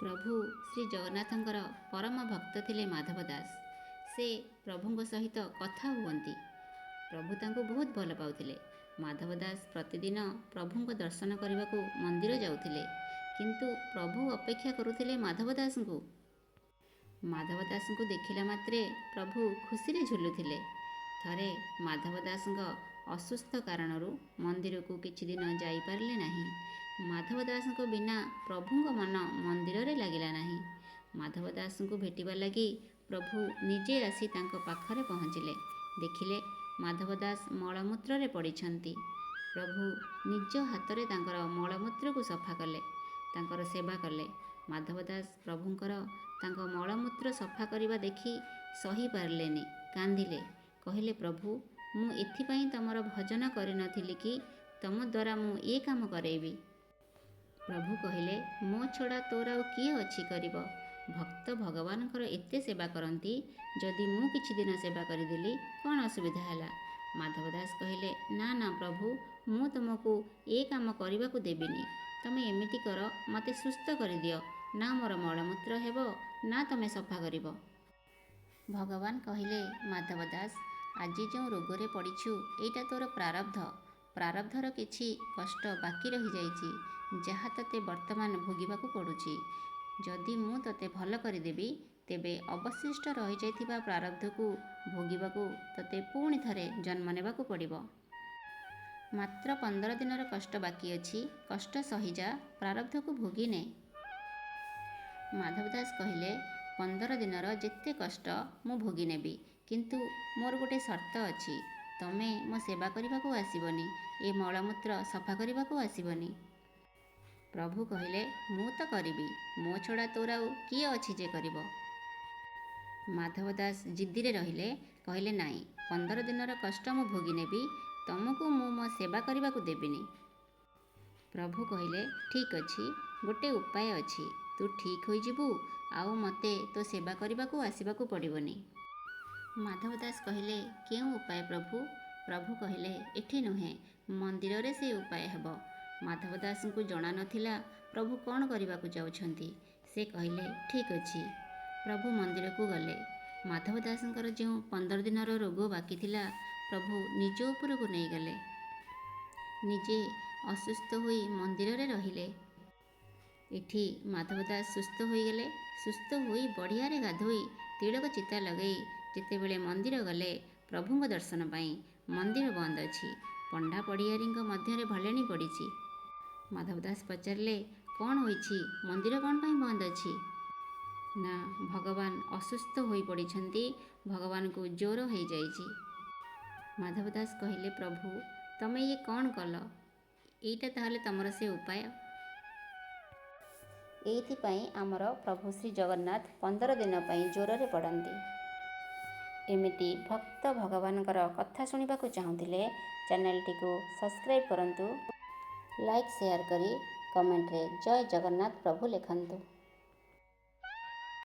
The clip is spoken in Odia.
ପ୍ରଭୁ ଶ୍ରୀ ଜଗନ୍ନାଥଙ୍କର ପରମ ଭକ୍ତ ଥିଲେ ମାଧବ ଦାସ। ସେ ପ୍ରଭୁଙ୍କ ସହିତ କଥା ହୁଅନ୍ତି। ପ୍ରଭୁ ତାଙ୍କୁ ବହୁତ ଭଲ ପାଉଥିଲେ। ମାଧବ ଦାସ ପ୍ରତିଦିନ ପ୍ରଭୁଙ୍କ ଦର୍ଶନ କରିବାକୁ ମନ୍ଦିର ଯାଉଥିଲେ, କିନ୍ତୁ ପ୍ରଭୁ ଅପେକ୍ଷା କରୁଥିଲେ ମାଧବ ଦାସଙ୍କୁ। ମାଧବ ଦାସଙ୍କୁ ଦେଖିଲା ମାତ୍ରେ ପ୍ରଭୁ ଖୁସିରେ ଝୁଲୁଥିଲେ। ଥରେ ମାଧବ ଦାସଙ୍କ ଅସୁସ୍ଥ କାରଣରୁ ମନ୍ଦିରକୁ କିଛି ଦିନ ଯାଇପାରିଲେ ନାହିଁ। ମାଧବ ଦାସଙ୍କ ବିନା ପ୍ରଭୁଙ୍କ ମନ ମନ୍ଦିରରେ ଲାଗିଲା ନାହିଁ। ମାଧବ ଦାସଙ୍କୁ ଭେଟିବା ଲାଗି ପ୍ରଭୁ ନିଜେ ଆସି ତାଙ୍କ ପାଖରେ ପହଞ୍ଚିଲେ। ଦେଖିଲେ, ମାଧବ ଦାସ ମଳମୂତ୍ରରେ ପଡ଼ିଛନ୍ତି। ପ୍ରଭୁ ନିଜ ହାତରେ ତାଙ୍କର ମଳମୂତ୍ରକୁ ସଫା କଲେ, ତାଙ୍କର ସେବା କଲେ। ମାଧବ ଦାସ ପ୍ରଭୁଙ୍କର ତାଙ୍କ ମଳମୂତ୍ର ସଫା କରିବା ଦେଖି ସହି ପାରିଲେନି, କାନ୍ଦିଲେ। କହିଲେ, ପ୍ରଭୁ, ମୁଁ ଏଥିପାଇଁ ତମର ଭଜନ କରିନଥିଲି କି ତମ ଦ୍ୱାରା ମୁଁ ଏ କାମ କରେଇବି। ପ୍ରଭୁ କହିଲେ, ମୋ ଛଡ଼ା ତୋର ଆଉ କିଏ ଅଛି କରିବ? ଭକ୍ତ ଭଗବାନଙ୍କର ଏତେ ସେବା କରନ୍ତି, ଯଦି ମୁଁ କିଛି ଦିନ ସେବା କରିଦେଲି, କ'ଣ ଅସୁବିଧା ହେଲା? ମାଧବ ଦାସ କହିଲେ, ନା ନା ପ୍ରଭୁ, ମୁଁ ତୁମକୁ ଏ କାମ କରିବାକୁ ଦେବିନି। ତମେ ଏମିତି କର, ମୋତେ ସୁସ୍ଥ କରିଦିଅ। ନା ମୋର ମଳମୂତ୍ର ହେବ, ନା ତମେ ସଫା କରିବ। ଭଗବାନ କହିଲେ, ମାଧବ ଦାସ, ଆଜି ଯେଉଁ ରୋଗରେ ପଡ଼ିଛୁ, ଏଇଟା ତୋର ପ୍ରାରବ୍ଧ। ପ୍ରାରବ୍ଧର କିଛି କଷ୍ଟ ବାକି ରହିଯାଇଛି, ଯାହା ତୋତେ ବର୍ତ୍ତମାନ ଭୋଗିବାକୁ ପଡ଼ୁଛି। ଯଦି ମୁଁ ତୋତେ ଭଲ କରିଦେବି, ତେବେ ଅବଶିଷ୍ଟ ରହିଯାଇଥିବା ପ୍ରାରବ୍ଧକୁ ଭୋଗିବାକୁ ତୋତେ ପୁଣି ଥରେ ଜନ୍ମ ନେବାକୁ ପଡ଼ିବ। ମାତ୍ର 15 ଦିନର କଷ୍ଟ ବାକି ଅଛି। କଷ୍ଟ ସହିଯା, ପ୍ରାରବ୍ଧକୁ ଭୋଗିନେ। ମାଧବ ଦାସ କହିଲେ, 15 ଦିନର ଯେତେ କଷ୍ଟ ମୁଁ ଭୋଗିନେବି, କିନ୍ତୁ ମୋର ଗୋଟେ ସର୍ତ୍ତ ଅଛି। ତମେ ମୋ ସେବା କରିବାକୁ ଆସିବନି, ଏ ମଳମୂତ୍ର ସଫା କରିବାକୁ ଆସିବନି। ପ୍ରଭୁ କହିଲେ, ମୁଁ ତ କରିବି, ମୋ ଛଡ଼ା ତୋର ଆଉ କିଏ ଅଛି ଯେ କରିବ? ମାଧବ ଦାସ ଜିଦ୍ଦିରେ ରହିଲେ। କହିଲେ, ନାଇଁ, 15 ଦିନର କଷ୍ଟ ମୁଁ ଭୋଗିନେବି, ତମକୁ ମୁଁ ମୋ ସେବା କରିବାକୁ ଦେବିନି। ପ୍ରଭୁ କହିଲେ, ଠିକ୍ ଅଛି, ଗୋଟେ ଉପାୟ ଅଛି। ତୁ ଠିକ୍ ହୋଇଯିବୁ, ଆଉ ମୋତେ ତୋ ସେବା କରିବାକୁ ଆସିବାକୁ ପଡ଼ିବନି। ମାଧବ ଦାସ କହିଲେ, କେଉଁ ଉପାୟ ପ୍ରଭୁ? ପ୍ରଭୁ କହିଲେ, ଏଠି ନୁହେଁ, ମନ୍ଦିରରେ ସେ ଉପାୟ ହେବ। ମାଧବ ଦାସଙ୍କୁ ଜଣା ନଥିଲା ପ୍ରଭୁ କ'ଣ କରିବାକୁ ଯାଉଛନ୍ତି। ସେ କହିଲେ, ଠିକ୍ ଅଛି। ପ୍ରଭୁ ମନ୍ଦିରକୁ ଗଲେ। ମାଧବ ଦାସଙ୍କର ଯେଉଁ 15 ଦିନର ରୋଗ ବାକି ଥିଲା, ପ୍ରଭୁ ନିଜ ଉପରକୁ ନେଇଗଲେ। ନିଜେ ଅସୁସ୍ଥ ହୋଇ ମନ୍ଦିରରେ ରହିଲେ। ଏଠି ମାଧବ ଦାସ ସୁସ୍ଥ ହୋଇଗଲେ। ସୁସ୍ଥ ହୋଇ ବଢ଼ିଆରେ ଗାଧୋଇ, ତିଳକ ଚିତା ଲଗେଇ ଯେତେବେଳେ ମନ୍ଦିର ଗଲେ ପ୍ରଭୁଙ୍କ ଦର୍ଶନ ପାଇଁ, ମନ୍ଦିର ବନ୍ଦ ଅଛି। ପଣ୍ଡା ପଢ଼ିଆରୀଙ୍କ ମଧ୍ୟରେ ଭଲେଣି ପଡ଼ିଛି। ମାଧବ ଦାସ ପଚାରିଲେ, କ'ଣ ହୋଇଛି? ମନ୍ଦିର କ'ଣ ପାଇଁ ବନ୍ଦ ଅଛି? ନା, ଭଗବାନ ଅସୁସ୍ଥ ହୋଇପଡ଼ିଛନ୍ତି, ଭଗବାନଙ୍କୁ ଜ୍ୱର ହେଇଯାଇଛି। ମାଧବ ଦାସ କହିଲେ, ପ୍ରଭୁ, ତମେ ଇଏ କ'ଣ କଲ? ଏଇଟା ତାହେଲେ ତମର ସେ ଉପାୟ? ଏଇଥିପାଇଁ ଆମର ପ୍ରଭୁ ଶ୍ରୀ ଜଗନ୍ନାଥ 15 ଦିନ ପାଇଁ ଜ୍ୱରରେ ପଡ଼ନ୍ତି। ଏମିତି ଭକ୍ତ ଭଗବାନଙ୍କର କଥା ଶୁଣିବାକୁ ଚାହୁଁଥିଲେ ଚ୍ୟାନେଲଟିକୁ ସବସ୍କ୍ରାଇବ୍ କରନ୍ତୁ, ଲାଇକ୍, ସେୟାର କରି କମେଣ୍ଟରେ ଜୟ ଜଗନ୍ନାଥ ପ୍ରଭୁ ଲେଖନ୍ତୁ।